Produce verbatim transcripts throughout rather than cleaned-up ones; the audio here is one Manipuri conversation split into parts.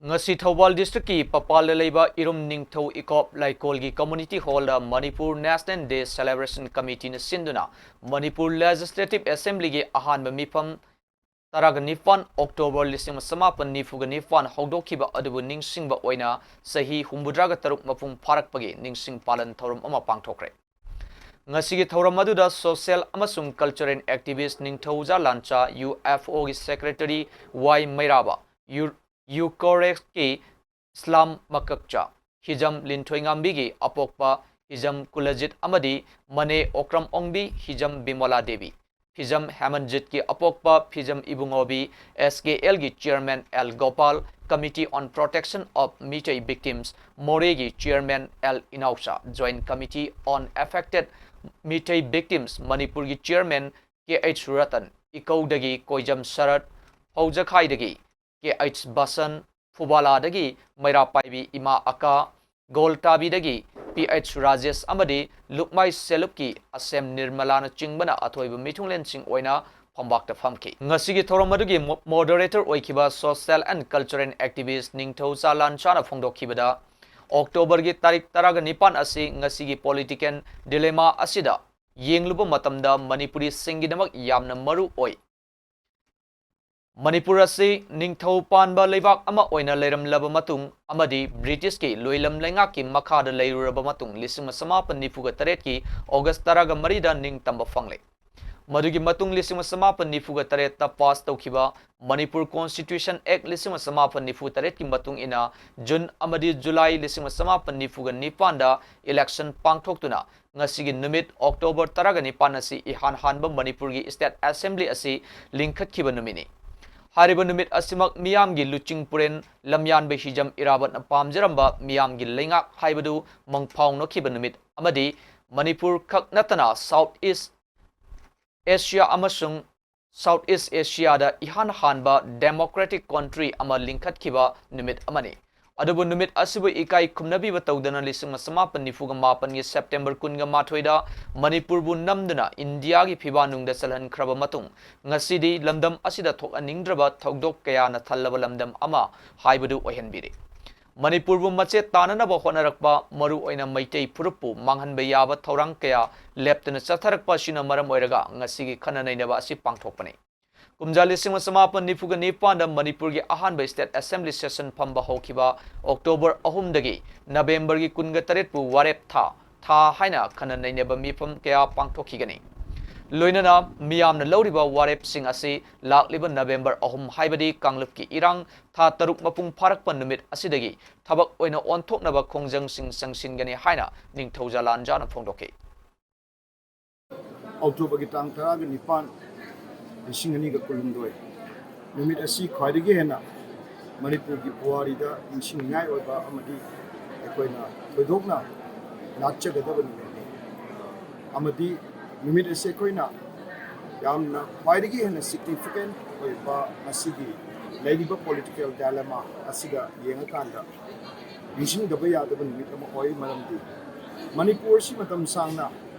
ꯉꯁꯤ ꯊꯧꯕꯥꯜ districtꯀꯤ ꯄꯄꯥꯜꯗ ꯂꯩꯕ ꯏꯔꯨꯝ ꯅꯤꯡꯊꯧ Ikop ꯂꯩꯀꯣꯜꯒꯤ community hallꯗ Manipur National Day Celebration Committeeꯅ ꯁꯤꯟꯗꯨꯅ Manipur Legislative Assemblyꯒꯤ ꯑꯍꯥꯟꯕ ꯃꯤꯐꯝ ꯇꯔꯥꯒ ꯅꯤꯄꯥꯟ October ꯂꯤꯁꯤꯡ ꯑꯃ ꯆꯃꯥꯄꯟ ꯅꯤꯐꯨꯒ ꯅꯤꯄꯥꯟ ꯍꯧꯗꯣꯛꯈꯤꯕ ꯑꯗꯨꯕꯨ ꯅꯤꯡꯁꯤꯡꯕ ꯑꯣꯏꯅ ꯆꯍꯤ ꯍꯨꯝꯐꯨꯇꯔꯥꯒ ꯇꯔꯨꯛ ꯃꯄꯨꯡ ꯐꯥꯔꯛꯄꯒꯤ ꯅꯤꯡꯁꯤꯡ ꯄꯥꯂꯟ ꯊꯧꯔꯝ ꯑꯃ ꯄꯥꯡꯊꯣꯛꯈ꯭ꯔꯦ꯫ ꯉꯁꯤꯒꯤ ꯊꯧꯔꯝ ꯑꯗꯨꯗ social ꯑꯃꯁꯨꯡ cultural activist ꯅꯤꯡꯊꯧꯖꯥ ꯂꯥꯟꯆꯥ, UFOꯒꯤ secretary ꯋꯥꯏ ꯃꯩꯔꯥꯕ, ꯌꯨ-, ꯌꯨꯀꯣꯔꯦꯛꯁꯀꯤ ꯏꯁꯂꯥꯝ ꯃꯀꯛꯆꯥ, ꯍꯤꯖꯝ ꯂꯤꯟꯊꯣꯏꯉꯥꯝꯕꯤꯒꯤ ꯑꯄꯣꯛꯄ ꯍꯤꯖꯝ ꯀꯨꯂꯖꯤꯠ ꯑꯃꯗꯤ ꯃꯅꯦ ꯑꯣꯀ꯭ꯔꯝ ꯑꯣꯡꯕꯤ ꯍꯤꯖꯝ ꯕꯤꯃꯣꯂꯥ ꯗꯦꯕꯤ, ꯐꯤꯖꯝ ꯍꯦꯃꯟꯖꯤꯠꯀꯤ ꯑꯄꯣꯛꯄ ꯐꯤꯖꯝ ꯏꯕꯨꯡꯉꯣꯕꯤ, SKLꯒꯤ chairman L Gopal, Committee on Protection of Meitei Victims, ꯃꯣꯔꯦꯒꯤ chairman L Inaocha, Joint Committee on Affected Meitei Victims, ꯃꯅꯤꯄꯨꯔꯒꯤ chairman K H ꯔꯇꯟ, ꯏꯀꯧꯗꯒꯤ ꯀꯣꯏꯖꯝ ꯁꯔꯠ, ꯐꯧꯖꯈꯥꯏꯗꯒꯤ K H ꯕꯁꯟ, ꯐꯨꯕꯥꯂꯥꯗꯒꯤ ꯃꯩꯔꯥ ꯄꯥꯏꯕꯤ ꯏꯃꯥ ꯑꯀꯥ, ꯒꯣꯜꯇꯥꯕꯤꯗꯒꯤ P H ꯔꯥꯖꯦꯁ ꯑꯃꯗꯤ ꯂꯨꯞꯃꯥꯏ ꯁꯦꯂꯨꯞꯀꯤ ꯑꯁꯦꯝ ꯅꯤꯔꯃꯂꯥꯅꯆꯤꯡꯕꯅ ꯑꯊꯣꯏꯕ ꯃꯤꯊꯨꯡꯂꯦꯟꯁꯤꯡ ꯑꯣꯏꯅ ꯐꯝꯕꯥꯛꯇ ꯐꯝꯈꯤ꯫ ꯉꯁꯤꯒꯤ ꯊꯧꯔꯝ ꯑꯗꯨꯒꯤ mo-, moderator ꯑꯣꯏꯈꯤꯕ social and cultural activist ꯅꯤꯡꯊꯧ ꯆꯥꯂꯥꯟ ꯆꯥꯅ ꯐꯣꯡꯗꯣꯛꯈꯤꯕꯗ, Octoberꯒꯤ ꯇꯥꯔꯤꯛ ꯇꯔꯥꯒ ꯅꯤꯄꯥꯟ ꯑꯁꯤ ꯉꯁꯤꯒꯤ political dilemma ꯑꯁꯤꯗ ꯌꯦꯡꯂꯨꯕ ꯃꯇꯝꯗ ꯃꯅꯤꯄꯨꯔꯤꯁꯤꯡꯒꯤꯗꯃꯛ ꯌꯥꯝꯅ ꯃꯔꯨ ꯑꯣꯏ꯫ ꯃꯅꯤꯄꯨꯔ ꯑꯁꯤ ꯅꯤꯡꯊꯧ ꯄꯥꯟꯕ ꯂꯩꯕꯥꯛ ꯑꯃ ꯑꯣꯏꯅ ꯂꯩꯔꯝꯂꯕ ꯃꯇꯨꯡ ꯑꯃꯗꯤ ꯕ꯭ꯔꯤꯇꯤꯁꯀꯤ ꯂꯣꯏꯂꯝ ꯂꯩꯉꯥꯛꯀꯤ ꯃꯈꯥꯗ ꯂꯩꯔꯨꯔꯕ ꯃꯇꯨꯡ, ꯂꯤꯁꯤꯡ ꯑꯃ ꯆꯃꯥꯄꯟ ꯅꯤꯐꯨꯒ ꯇꯔꯦꯠꯀꯤ August ꯇꯔꯥꯒ ꯃꯔꯤꯗ ꯅꯤꯡꯇꯝꯕ ꯐꯪꯂꯦ꯫ ꯃꯗꯨꯒꯤ ꯃꯇꯨꯡ, ꯂꯤꯁꯤꯡ ꯑꯃ ꯆꯃꯥꯄꯟ ꯅꯤꯐꯨꯒ ꯇꯔꯦꯠꯇ pass ꯇꯧꯈꯤꯕ Manipur Constitution Act ꯂꯤꯁꯤꯡ ꯑꯃ ꯆꯃꯥꯄꯟ ꯅꯤꯐꯨ ꯇꯔꯦꯠꯀꯤ ꯃꯇꯨꯡ ꯏꯟꯅ, June ꯑꯃꯗꯤ July ꯂꯤꯁꯤꯡ ꯑꯃ ꯆꯃꯥꯄꯟ ꯅꯤꯐꯨꯒ ꯅꯤꯄꯥꯟꯗ election ꯄꯥꯡꯊꯣꯛꯇꯨꯅ, ꯉꯁꯤꯒꯤ ꯅꯨꯃꯤꯠ October ꯇꯔꯥꯒ ꯅꯤꯄꯥꯟ ꯑꯁꯤ ꯏꯍꯥꯟ ꯍꯥꯟꯕ ꯃꯅꯤꯄꯨꯔꯒꯤ State Assembly ꯑꯁꯤ ꯂꯤꯡꯈꯠꯈꯤꯕ ꯅꯨꯃꯤꯠꯅꯤ꯫ ꯍꯥꯏꯔꯤꯕ ꯅꯨꯃꯤꯠ ꯑꯁꯤꯃꯛ ꯃꯤꯌꯥꯝꯒꯤ ꯂꯨꯆꯤꯡ ꯄꯨꯔꯦꯟ ꯂꯝꯌꯥꯟꯕ ꯍꯤꯖꯝ ꯏꯔꯥꯕꯠꯅ ꯄꯥꯝꯖꯔꯝꯕ ꯃꯤꯌꯥꯝꯒꯤ ꯂꯩꯉꯥꯛ ꯍꯥꯏꯕꯗꯨ ꯃꯪꯐꯥꯎꯅꯈꯤꯕ ꯅꯨꯃꯤꯠ ꯑꯃꯗꯤ ꯃꯅꯤꯄꯨꯔ ꯈꯛ ꯅꯠꯇꯅ South East Asia ꯑꯃꯁꯨꯡ South East Asiaꯗ ꯏꯍꯥꯟ ꯍꯥꯟꯕ democratic country ꯑꯃ ꯂꯤꯡꯈꯠꯈꯤꯕ ꯅꯨꯃꯤꯠ ꯑꯃꯅꯤ꯫ ꯑꯗꯨꯕꯨ ꯅꯨꯃꯤꯠ ꯑꯁꯤꯕꯨ ꯏꯀꯥꯏ ꯈꯨꯝꯅꯕꯤꯕ ꯇꯧꯗꯅ ꯂꯤꯁꯤꯡ ꯑꯃ ꯆꯃꯥꯄꯟ ꯅꯤꯐꯨꯒ ꯃꯥꯄꯟꯒꯤ ꯁꯦꯞꯇꯦꯝꯕꯔ ꯀꯨꯟꯒ ꯃꯥꯊꯣꯏꯗ ꯃꯅꯤꯄꯨꯔꯕꯨ ꯅꯝꯗꯨꯅ ꯏꯟꯗꯤꯌꯥꯒꯤ ꯐꯤꯕꯥ ꯅꯨꯡꯗ ꯆꯜꯍꯟꯈ꯭ꯔꯕ ꯃꯇꯨꯡ, ꯉꯁꯤꯗꯤ ꯂꯝꯗꯝ ꯑꯁꯤꯗ ꯊꯣꯛꯍꯟꯅꯤꯡꯗ꯭ꯔꯕ ꯊꯧꯗꯣꯛ ꯀꯌꯥꯅ ꯊꯜꯂꯕ ꯂꯝꯗꯝ ꯑꯃ ꯍꯥꯏꯕꯗꯨ ꯑꯣꯏꯍꯟꯕꯤꯔꯦ꯫ ꯃꯅꯤꯄꯨꯔꯕꯨ ꯃꯆꯦꯠ ꯇꯥꯅꯅꯕ ꯍꯣꯠꯅꯔꯛꯄ, ꯃꯔꯨ ꯑꯣꯏꯅ ꯃꯩꯇꯩ ꯐꯨꯔꯨꯞꯄꯨ ꯃꯥꯡꯍꯟꯕ ꯌꯥꯕ ꯊꯧꯔꯥꯡ ꯀꯌꯥ ꯂꯦꯞꯇꯅ ꯆꯠꯊꯔꯛꯄ ꯑꯁꯤꯅ ꯃꯔꯝ ꯑꯣꯏꯔꯒ ꯉꯁꯤꯒꯤ ꯈꯟꯅ ꯅꯩꯅꯕ ꯑꯁꯤ ꯄꯥꯡꯊꯣꯛꯄꯅꯤ꯫ ꯀꯨꯝꯖꯥ ꯂꯤꯁꯤꯡ ꯑꯃ ꯆꯃꯥꯄꯟ ꯅꯤꯐꯨꯒ ꯅꯤꯄꯥꯟꯗ ꯃꯅꯤꯄꯨꯔꯒꯤ ꯑꯍꯥꯟꯕ state assembly session ꯐꯝꯕ ꯍꯧꯈꯤꯕ ꯑꯣꯛꯇꯣꯕꯔ ꯑꯍꯨꯝꯗꯒꯤ ꯅꯕꯦꯝꯕꯔꯒꯤ ꯀꯨꯟꯒ ꯇꯔꯦꯠꯄꯨ ꯋꯥꯔꯦꯞ ꯊꯥ, ꯊꯥ ꯍꯥꯏꯅ ꯈꯟꯅ ꯅꯩꯅꯕ ꯃꯤꯐꯝ ꯀꯌꯥ ꯄꯥꯡꯊꯣꯛꯈꯤꯒꯅꯤ꯫ ꯂꯣꯏꯅꯅ ꯃꯤꯌꯥꯝꯅ ꯂꯧꯔꯤꯕ ꯋꯥꯔꯦꯞꯁꯤꯡ ꯑꯁꯤ ꯂꯥꯛꯂꯤꯕ ꯅꯕꯦꯝꯕꯔ ꯑꯍꯨꯝ ꯍꯥꯏꯕꯗꯤ ꯀꯥꯡꯂꯨꯞꯀꯤ ꯏꯔꯥꯡ ꯊꯥ ꯇꯔꯨꯛ ꯃꯄꯨꯡ ꯐꯥꯔꯛꯄ ꯅꯨꯃꯤꯠ ꯑꯁꯤꯗꯒꯤ ꯊꯕꯛ ꯑꯣꯏꯅ ꯑꯣꯟꯊꯣꯛꯅꯕ ꯈꯣꯡꯖꯪꯁꯤꯡ ꯆꯪꯁꯤꯟꯒꯅꯤ ꯍꯥꯏꯅ ꯅꯤꯡꯊꯧꯖꯥ ꯂꯥꯟꯖꯥꯅ ꯐꯣꯡꯗꯣꯛꯈꯤ꯫ ꯑꯣꯛꯇꯣꯕꯔꯒꯤ ꯇꯥꯡ ꯇꯔꯥꯒ ꯅꯤꯄꯥꯟ, ꯂꯤꯁꯤꯡ ꯑꯅꯤꯒ ꯀꯨꯟꯍꯨꯝꯗꯣꯏ ꯅꯨꯃꯤꯠ ꯑꯁꯤ ꯈ꯭ꯋꯥꯏꯗꯒꯤ ꯍꯦꯟꯅ ꯃꯅꯤꯄꯨꯔꯒꯤ ꯄꯨꯋꯥꯔꯤꯗ ꯅꯤꯡꯁꯤꯡꯅꯤꯡꯉꯥꯏ ꯑꯣꯏꯕ ꯑꯃꯗꯤ ꯑꯩꯈꯣꯏꯅ ꯊꯣꯏꯗꯣꯛꯅ ꯂꯥꯠꯆꯒꯗꯕ ꯅꯨꯃꯤꯠꯅꯤ꯫ ꯑꯃꯗꯤ ꯅꯨꯃꯤꯠ ꯑꯁꯤ ꯑꯩꯈꯣꯏꯅ ꯌꯥꯝꯅ ꯈ꯭ꯋꯥꯏꯗꯒꯤ ꯍꯦꯟꯅ significant ꯑꯣꯏꯕ ꯉꯁꯤꯒꯤ ꯂꯩꯔꯤꯕ political dilemma ꯑꯁꯤꯒ ꯌꯦꯡꯉꯀꯥꯟꯗ ꯅꯤꯡꯁꯤꯡꯗꯕ ꯌꯥꯗꯕ ꯅꯨꯃꯤꯠ ꯑꯃ ꯑꯣꯏ꯫ ꯃꯔꯝꯗꯤ ꯃꯅꯤꯄꯨꯔ ꯑꯁꯤ ꯃꯇꯝ ꯁꯥꯡꯅ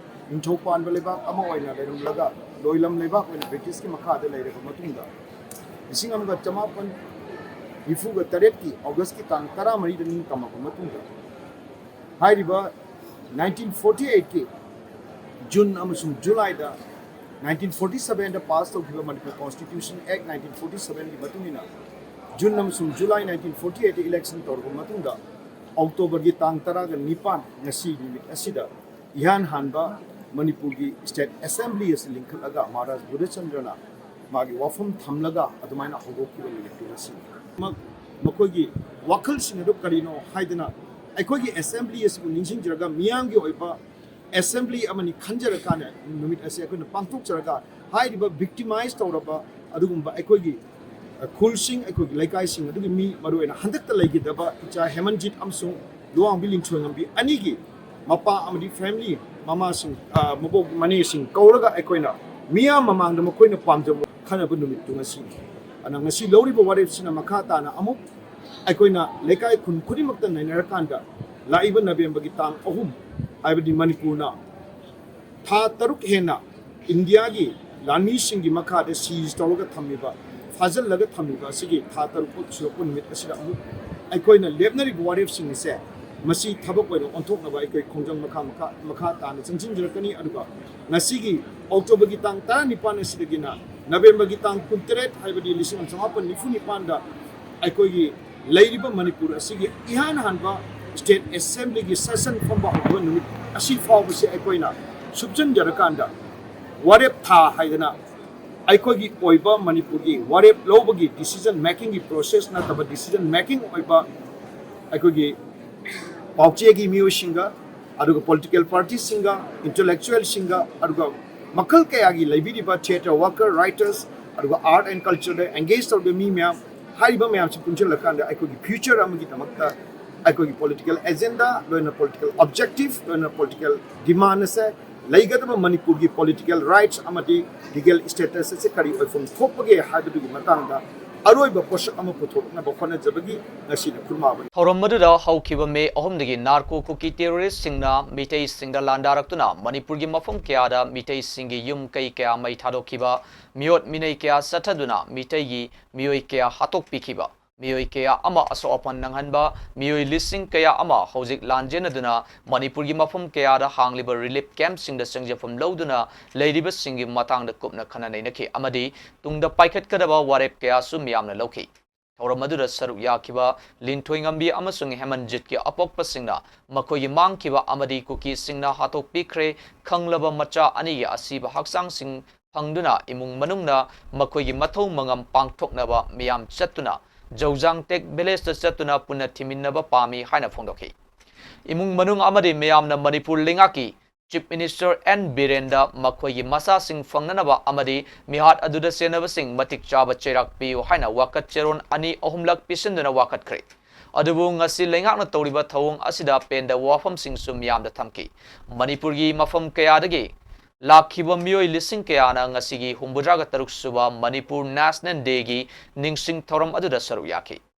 ꯅꯤꯡꯊꯧ ꯄꯥꯟꯕ ꯂꯩꯕꯥꯛ ꯑꯃ ꯑꯣꯏꯅ ꯂꯩꯔꯝꯂꯒ, ꯂꯣꯏꯂꯝ ꯂꯩꯕꯥꯛ ꯑꯣꯏꯅ ꯕ꯭ꯔꯤꯇꯤꯁꯀꯤ ꯃꯈꯥꯗ ꯂꯩꯔꯕ ꯃꯇꯨꯡꯗ, ꯂꯤꯁꯤꯡ ꯑꯃꯒ ꯆꯃꯥꯄꯟ ꯅꯤꯐꯨꯒ ꯇꯔꯦꯠꯀꯤ ꯑꯣꯒꯁꯀꯤ ꯇꯥꯡ ꯇꯔꯥꯃꯔꯤꯗ ꯅꯤꯡꯇꯝꯃꯕ ꯃꯇꯨꯡꯗ, ꯍꯥꯏꯔꯤꯕ nineteen forty eightꯀꯤ ꯖꯨꯟ ꯑꯃꯁꯨꯡ ꯖꯨꯂꯥꯏꯗ nineteen forty sevenꯗ pass ꯇꯧꯈꯤꯕ Manipur Constitution Act nineteen forty sevenꯒꯤ ꯃꯇꯨꯡ ꯏꯟꯅ, ꯖꯨꯟ ꯑꯃꯁꯨꯡ ꯖꯨꯂꯥꯏ nineteen forty eightꯇ election ꯇꯧꯔꯕ ꯃꯇꯨꯡꯗ, ꯑꯣꯛꯇꯣꯕꯔꯒꯤ ꯇꯥꯡ ꯇꯔꯥꯒ ꯅꯤꯄꯥꯟ, ꯉꯁꯤ ꯅꯨꯃꯤꯠ ꯑꯁꯤꯗ ꯏꯍꯥꯟ ꯍꯥꯟꯕ ꯃꯅꯤꯄꯨꯔꯒꯤ state assembly ꯑꯁꯤ ꯂꯤꯡꯈꯠꯂꯒ ꯃꯍꯥꯔꯥꯖ ꯕꯨꯙꯆꯟꯗ꯭ꯔꯅ ꯃꯥꯒꯤ ꯋꯥꯐꯝ ꯊꯝꯂꯒ ꯑꯗꯨꯃꯥꯏꯅ ꯍꯧꯗꯣꯛꯈꯤꯕ ꯅꯨꯃꯤꯠꯇꯨ ꯉꯁꯤꯅꯤ꯫ ꯃ-, ꯃꯈꯣꯏꯒꯤ ꯋꯥꯈꯜꯁꯤꯡ ꯑꯗꯨ ꯀꯔꯤꯅꯣ ꯍꯥꯏꯗꯅ, ꯑꯩꯈꯣꯏꯒꯤ assembly ꯑꯁꯤꯕꯨ ꯅꯤꯡꯁꯤꯡꯖꯔꯒ, ꯃꯤꯌꯥꯝꯒꯤ ꯑꯣꯏꯕ assembly ꯑꯃꯅꯤ ꯈꯟꯖꯔꯀꯥꯟꯗ ꯅꯨꯃꯤꯠ ꯑꯁꯤ ꯑꯩꯈꯣꯏꯅ ꯄꯥꯡꯊꯣꯛꯆꯔꯒ, ꯍꯥꯏꯔꯤꯕ victimize ꯇꯧꯔꯕ ꯑꯗꯨꯒꯨꯝꯕ ꯑꯩꯈꯣꯏꯒꯤ, ꯑ, ꯈꯨꯜꯁꯤꯡ, ꯑꯩꯈꯣꯏꯒꯤ ꯂꯩꯀꯥꯏꯁꯤꯡ ꯑꯗꯨꯒꯤ ꯃꯤ, ꯃꯔꯨꯑꯣꯏꯅ ꯍꯟꯗꯛꯇ ꯂꯩꯈꯤꯗꯕ ꯏꯆꯥ ꯍꯦꯃꯟꯖꯤꯠ ꯑꯃꯁꯨꯡ ꯂꯨꯋꯥꯡꯕꯤ ꯂꯤꯟꯊꯣꯏꯉꯝꯕꯤ ꯑꯅꯤꯒꯤ ꯃꯄꯥ ꯑꯃꯗꯤ family, ꯃꯃꯥꯁꯤꯡ, ꯑ, ꯃꯕꯣꯛ ꯃꯅꯦꯁꯤꯡ ꯀꯧꯔꯒ ꯑꯩꯈꯣꯏꯅ ꯃꯤꯌꯥꯝ ꯃꯃꯥꯡꯗ ꯃꯈꯣꯏꯅ ꯄꯥꯝꯖꯕ ꯈꯟꯅꯕ ꯅꯨꯃꯤꯠꯇꯨ ꯉꯁꯤꯅꯤ꯫ ꯑꯗꯨꯅ ꯉꯁꯤ ꯂꯧꯔꯤꯕ ꯋꯥꯔꯦꯞꯁꯤꯅ ꯃꯈꯥ ꯇꯥꯅ ꯑꯃꯨꯛ ꯑꯩꯈꯣꯏꯅ ꯂꯩꯀꯥꯏ ꯈꯨꯟ ꯈꯨꯗꯤꯡꯃꯛꯇ ꯅꯩꯅꯔꯀꯥꯟꯗ ꯂꯥꯛꯏꯕ ꯅꯕꯦꯝꯕꯔꯒꯤ ꯇꯥꯡ ꯑꯍꯨꯝ ꯍꯥꯏꯕꯗꯤ ꯃꯅꯤꯄꯨꯔꯅ ꯊꯥ ꯇꯔꯨꯛ ꯍꯦꯟꯅ ꯏꯟꯗꯤꯌꯥꯒꯤ ꯂꯥꯟꯃꯤꯁꯤꯡꯒꯤ ꯃꯈꯥꯗ ꯁꯤꯖ ꯇꯧꯔꯒ ꯊꯝꯃꯤꯕ, ꯐꯥꯖꯤꯜꯂꯒ ꯊꯝꯃꯤꯕ ꯑꯁꯤꯒꯤ ꯊꯥ ꯇꯔꯨꯛ ꯁꯨꯔꯛꯄ ꯅꯨꯃꯤꯠ ꯑꯁꯤꯗ ꯑꯃꯨꯛ ꯑꯩꯈꯣꯏꯅ ꯂꯦꯞꯅꯔꯤꯕ ꯋꯥꯔꯦꯞꯁꯤꯡ ꯑꯁꯦ ꯃꯁꯤ ꯊꯕꯛ ꯑꯣꯏꯅ ꯑꯣꯟꯊꯣꯛꯅꯕ ꯑꯩꯈꯣꯏ ꯈꯣꯡꯖꯪ ꯃꯈꯥ, ꯃꯈꯥ, ꯃꯈꯥ ꯇꯥꯅ ꯆꯪꯁꯤꯟꯖꯔꯛꯀꯅꯤ꯫ ꯑꯗꯨꯒ ꯉꯁꯤꯒꯤ ꯑꯣꯛꯇꯣꯕꯔꯒꯤ ꯇꯥꯡ ꯇꯔꯥꯅꯤꯄꯥꯟ ꯑꯁꯤꯗꯒꯤꯅ ꯅꯕꯦꯝꯕꯔꯒꯤ ꯇꯥꯡ ꯀꯨꯟꯇꯔꯦꯠ ꯍꯥꯏꯕꯗꯤ ꯂꯤꯁꯤꯡ ꯑꯃ ꯆꯃꯥꯄꯟ ꯅꯤꯐꯨ ꯅꯤꯄꯥꯟꯗ ꯑꯩꯈꯣꯏꯒꯤ ꯂꯩꯔꯤꯕ ꯃꯅꯤꯄꯨꯔ ꯑꯁꯤꯒꯤ ꯏꯍꯥꯟ ꯍꯥꯟꯕ ꯁ꯭ꯇꯦꯠ ꯑꯦꯁꯦꯝꯕ꯭ꯂꯤꯒꯤ ꯁꯦꯁꯟ ꯐꯝꯕ ꯍꯧꯕ ꯅꯨꯃꯤꯠ ꯑꯁꯤ ꯐꯥꯎꯕꯁꯤ ꯑꯩꯈꯣꯏꯅ ꯁꯨꯞꯆꯟꯖꯔꯀꯥꯟꯗ ꯋꯥꯔꯦꯞ ꯊꯥ ꯍꯥꯏꯗꯅ ꯑꯩꯈꯣꯏꯒꯤ ꯑꯣꯏꯕ ꯃꯅꯤꯄꯨꯔꯒꯤ ꯋꯥꯔꯦꯞ ꯂꯧꯕꯒꯤ decision making ꯒꯤ process ꯅꯠꯇꯕ decision making ꯑꯣꯏꯕ ꯑꯩꯈꯣꯏꯒꯤ ꯄꯥꯎꯆꯦꯒꯤ ꯃꯤꯑꯣꯏꯁꯤꯡꯒ, ꯑꯗꯨꯒ political party ꯁꯤꯡꯒ, intellectual ꯁꯤꯡꯒ, ꯑꯗꯨꯒ ꯃꯈꯜ ꯀꯌꯥꯒꯤ ꯂꯩꯕꯤꯔꯤꯕ theatre worker, writers, ꯑꯗꯨꯒ art and culture the engage ꯇꯧꯔꯤꯕ ꯃꯤ ꯃꯌꯥꯝ, ꯍꯥꯏꯔꯤꯕ ꯃꯌꯥꯝꯁꯤ ꯄꯨꯟꯁꯤꯜꯂꯀꯥꯟꯗ ꯑꯩꯈꯣꯏꯒꯤ future ꯑꯃꯒꯤꯗꯃꯛꯇ ꯑꯩꯈꯣꯏꯒꯤ political agenda, ꯂꯣꯏꯅ political objective, ꯂꯣꯏꯅ political demand ꯑꯁꯦ ꯂꯩꯒꯗꯕ ꯃꯅꯤꯄꯨꯔꯒꯤ political rights ꯑꯃꯗꯤ legal status ꯑꯁꯤ ꯀꯔꯤ ꯑꯣꯏꯐꯝ ꯊꯣꯛꯄꯒꯦ ꯍꯥꯏꯕꯗꯨꯒꯤ ꯃꯇꯥꯡꯗ ꯑꯔꯣꯏꯕ ꯄꯣꯠꯁꯛ ꯑꯃ ꯄꯨꯊꯣꯛꯅꯕ ꯍꯣꯠꯅꯖꯕꯒꯤ ꯉꯁꯤꯅ ꯈꯨꯔꯃꯥꯕꯅꯤ꯫ ꯊꯧꯔꯝ ꯑꯗꯨꯗ ꯍꯧꯈꯤꯕ ꯃꯦ ꯑꯍꯨꯝꯗꯒꯤ narco ꯀꯨꯀꯤ terrorist ꯁꯤꯡꯅ ꯃꯤꯇꯩꯁꯤꯡꯗ ꯂꯥꯟꯗꯥꯔꯛꯇꯨꯅ ꯃꯅꯤꯄꯨꯔꯒꯤ ꯃꯐꯝ ꯀꯌꯥꯗ ꯃꯤꯇꯩꯁꯤꯡꯒꯤ ꯌꯨꯝ ꯀꯩ ꯀꯌꯥ ꯃꯩ ꯊꯥꯗꯣꯛꯈꯤꯕ, ꯃꯤꯑꯣꯠ ꯃꯤꯅꯩ ꯀꯌꯥ ꯆꯠꯊꯗꯨꯅ ꯃꯤꯇꯩꯒꯤ ꯃꯤꯑꯣꯏ ꯀꯌꯥ ꯍꯥꯠꯇꯣꯛꯄꯤꯈꯤꯕ, ꯃꯤꯑꯣꯏ ꯀꯌꯥ ꯑꯃ ꯑꯁꯣꯛ ꯑꯄꯟ ꯅꯪꯍꯟꯕ, ꯃꯤꯑꯣꯏ ꯂꯤꯁꯤꯡ ꯀꯌꯥ ꯑꯃ ꯍꯧꯖꯤꯛ ꯂꯥꯟꯖꯦꯟꯅꯗꯨꯅ ꯃꯅꯤꯄꯨꯔꯒꯤ ꯃꯐꯝ ꯀꯌꯥꯗ ꯍꯥꯡꯂꯤꯕ relief camp ꯁꯤꯡꯗ ꯆꯪꯖꯐꯝ ꯂꯧꯗꯨꯅ ꯂꯩꯔꯤꯕꯁꯤꯡꯒꯤ ꯃꯇꯥꯡꯗ ꯀꯨꯞꯅ ꯈꯟꯅ ꯅꯩꯅꯈꯤ ꯑꯃꯗꯤ ꯇꯨꯡꯗ ꯄꯥꯏꯈꯠꯀꯗꯕ ꯋꯥꯔꯦꯞ ꯀꯌꯥꯁꯨ ꯃꯤꯌꯥꯝꯅ ꯂꯧꯈꯤ꯫ ꯊꯧꯔꯝ ꯑꯗꯨꯗ ꯁꯔꯨꯛ ꯌꯥꯈꯤꯕ ꯂꯤꯟꯊꯣꯏꯉꯝꯕꯤ ꯑꯃꯁꯨꯡ ꯍꯦꯃꯟꯖꯤꯠꯀꯤ ꯑꯄꯣꯛꯄꯁꯤꯡꯅ ꯃꯈꯣꯏꯒꯤ ꯃꯥꯡꯈꯤꯕ ꯑꯃꯗꯤ ꯀꯨꯀꯤꯁꯤꯡꯅ ꯍꯥꯠꯇꯣꯛꯄꯤꯈ꯭ꯔꯦ ꯈꯪꯂꯕ ꯃꯆꯥ ꯑꯅꯤꯒꯤ ꯑꯁꯤꯕ ꯍꯛꯆꯥꯡꯁꯤꯡ ꯐꯪꯗꯨꯅ ꯏꯃꯨꯡ ꯃꯅꯨꯡꯅ ꯃꯈꯣꯏꯒꯤ ꯃꯊꯧ ꯃꯉꯝ ꯄꯥꯡꯊꯣꯛꯅꯕ ꯃꯤꯌꯥꯝ ꯆꯠꯇꯨꯅ ꯖꯧꯖꯥꯡꯇꯦꯛ village ꯇ ꯆꯠꯇꯨꯅ ꯄꯨꯟꯅ ꯊꯤꯃꯤꯟꯅꯕ ꯄꯥꯝꯃꯤ ꯍꯥꯏꯅ ꯐꯣꯡꯗꯣꯛꯈꯤ꯫ ꯏꯃꯨꯡ ꯃꯅꯨꯡ ꯑꯃꯗꯤ ꯃꯤꯌꯥꯝꯅ ꯃꯅꯤꯄꯨꯔ ꯂꯩꯉꯥꯛꯀꯤ Chief Minister ꯑꯦꯟ ꯕꯤꯔꯦꯟꯗ ꯃꯈꯣꯏꯒꯤ ꯃꯆꯥꯁꯤꯡ ꯐꯪꯅꯅꯕ ꯑꯃꯗꯤ ꯃꯤꯍꯥꯠ ꯑꯗꯨꯗ ꯆꯦꯟꯅꯕꯁꯤꯡ ꯃꯇꯤꯛ ꯆꯥꯕ ꯆꯩꯔꯥꯛ ꯄꯤꯌꯨ ꯍꯥꯏꯅ ꯋꯥꯀꯠ ꯆꯦꯔꯣꯜ ꯑꯅꯤ ꯑꯍꯨꯝꯂꯛ ꯄꯤꯁꯤꯟꯗꯨꯅ ꯋꯥꯀꯠꯈ꯭ꯔꯦ꯫ ꯑꯗꯨꯕꯨ ꯉꯁꯤ ꯂꯩꯉꯥꯛꯅ ꯇꯧꯔꯤꯕ ꯊꯧꯑꯣꯡ ꯑꯁꯤꯗ ꯄꯦꯟꯗꯕ ꯋꯥꯐꯝꯁꯤꯡꯁꯨ ꯃꯤꯌꯥꯝꯗ ꯊꯝꯈꯤ꯫ ꯃꯅꯤꯄꯨꯔꯒꯤ ꯃꯐꯝ ꯀꯌꯥꯗꯒꯤ ꯂꯥꯛꯈꯤꯕ ꯃꯤꯑꯣꯏ ꯂꯤꯁꯤꯡ ꯀꯌꯥꯅ ꯉꯁꯤꯒꯤ ꯍꯨꯝꯐꯨꯇꯔꯥꯒ ꯇꯔꯨꯛ ꯁꯨꯕ ꯃꯅꯤꯄꯨꯔ National Day ꯒꯤ ꯅꯤꯡꯁꯤꯡ ꯊꯧꯔꯝ ꯑꯗꯨꯗ ꯁꯔꯨꯛ ꯌꯥꯈꯤ꯫